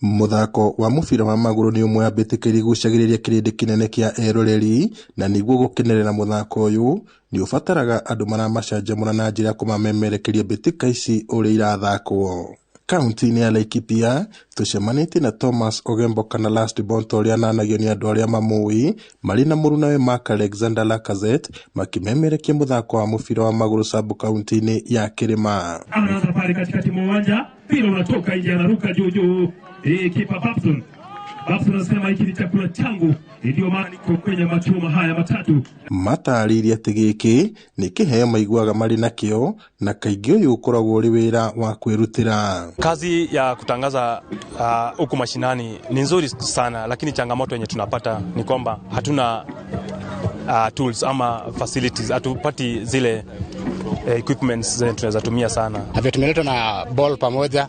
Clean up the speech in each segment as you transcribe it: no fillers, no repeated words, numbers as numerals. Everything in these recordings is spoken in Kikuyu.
Mũthako wa mũbira wa magũrũ nĩ ũmwe wa mbĩtĩka iria igucagĩrĩria kĩrĩndĩ kĩnene kĩa eroreri, na nĩguo gũkenerera mũthako ũyũ nĩ ũbataraga andũ maramacanjamũra na njĩra ya kũmamemerekeria mbĩtĩka ici ũrĩa irathakwo. Kaunti-inĩ ya Laikipia tũcemanĩtie na Thomas Ogembo kana Last Born ta ũrĩa ananagio nĩ andũ arĩa mamũĩ marĩ na mũrunawe Mark Alexander Lacazette makĩmemerekia mũthako wa mũbira wa magũrũ sub kaunti-inĩ ya Kĩrĩma. Anaanza pale katikati mwa uwanja, mpira unatoka nje, anaruka juu juu. Kipa Babson. Babson anasema hiki ni chakula changu, ndio maana niko kwenye machuma haya matatu. Matarĩirie atĩ gĩkĩ nĩ kĩheo maiguaga marĩ nakĩo na kaingĩ ũyũ ũkoragwo ũrĩ wĩra wa kwĩrutĩra. Kazi ya kutangaza huku mashinani ni nzuri sana, lakini changamoto yenye tunapata ni kwamba hatuna tools ama facilities, hatupati zile equipments zenye tunaweza tumia sana. Na vile tumeletwa na ball pamoja,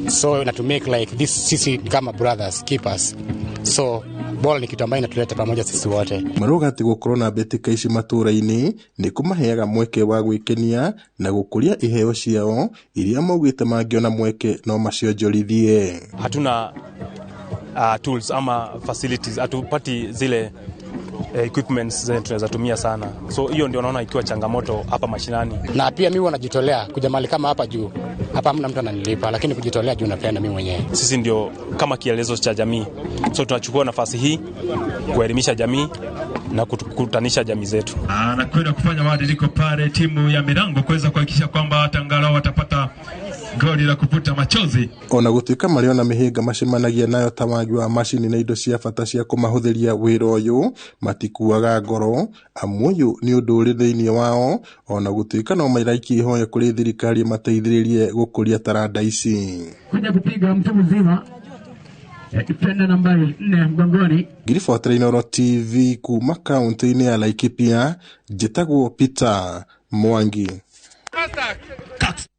so na to make like this, sisi ni kama brothers keepers, so ball ni kitu ambayo inatuleta pamoja sisi wote. Marauga atĩ gũkorwo na mbĩtĩka ici matũũra-inĩ nĩ kũmaheaga mweke wa gwĩkenia na gũkũria iheo ciao iria maugĩte mangĩona mweke no macionjorithie. Hatuna tools ama facilities, hatupati zile equipments zenye tunaweza tumia sana, so hiyo ndio naona ikiwa changamoto hapa mashinani. Na pia mimi huwa najitolea kuja mahali kama hapa juu hapa hamna mtu ananilipa, lakini kujitolea juu napenda mimi mwenyewe. Sisi ndio kama kielelezo cha jamii, so tunachukua nafasi hii kuelimisha jamii na kukutanisha jamii zetu. Anakwenda kufanya mabadiliko pale timu ya Mirango kuweza kuhakikisha kwamba hata angalau watapata goli la kufuta machozi. Ona gũtuĩka marĩ ona mĩhĩnga macemanagia nayo ta wagi wa macini na indo cia bata cia kũmahũthĩria wĩra ũyũ, matikuaga ngoro amu ũyũ nĩ ũndũ ũrĩ thĩinĩ wao, ona gũtuĩka no maraikia ihoya kũrĩ thirikari ĩmateithĩrĩrie gũkũria taranda ici. Kuja kupiga mtu mzima, defender nambari 4 mgongoni. Ngiribotera Inooro TV kuma kaunti-inĩ ya Laikipia, njĩtagwo Peter Mwangi.